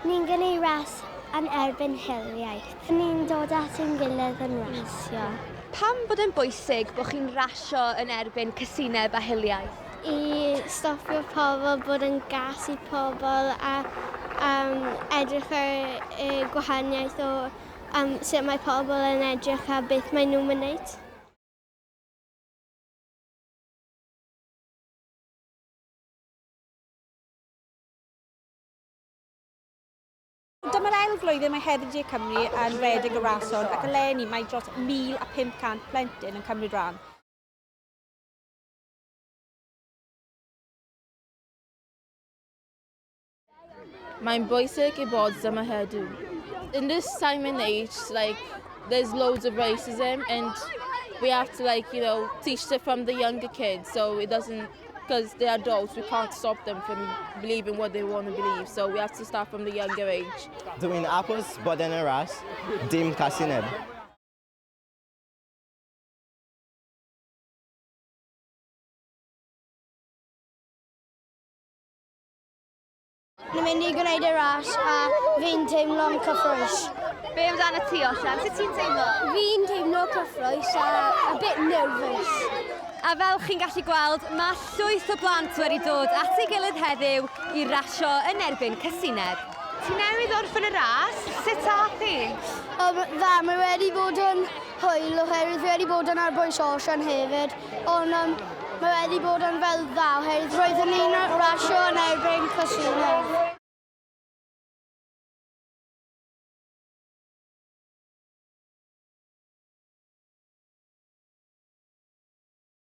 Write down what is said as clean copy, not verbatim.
Ni'n gwneud ras yn erbyn hiliaeth. Ni'n dod at ein gilydd yn rasio. Pam bod e'n bwysig bod chi'n rasio yn erbyn casineb a hiliaeth? I stopio pobl bod yn gas i pobl a um, edrych ar y gwahaniaeth o sut mae pobl yn edrych a beth maen nhw'n wneud. Dyma'r ail flwyddyn mae Heddlu De Cymru yn rhedeg y ras hwn ac eleni mae dros 1,500 plentyn yn cymryd rhan. Mae'n bwysig i bod yma heddiw. In this time and age, like, there's loads of racism and we have to, like, teach it from the younger kids so it doesn't, because they're adults, we can't stop them from believing what they want to believe, so we have to start from the younger age. Dwi'n hapus bod yn y ras, dim casineb. Ni'n mynd i gwneud y ras a fi'n teimlo'n cyffrous. Be amdano ti, Osian? Sut ti'n teimlo? Fi'n teimlo cyffrous a a bit nervous. A fel chi'n gallu gweld, mae llwyth o blant wedi dod at ei gilydd heddiw i rasio yn erbyn casineb. Ti newydd orffen y ras, sut ath hi? Dda, mae wedi bod yn hwyl oherwydd fi wedi bod yn ar bwys Osian hefyd, ond mae wedi bod yn fel dda oherwydd roeddwn ni'n rasio yn erbyn casineb.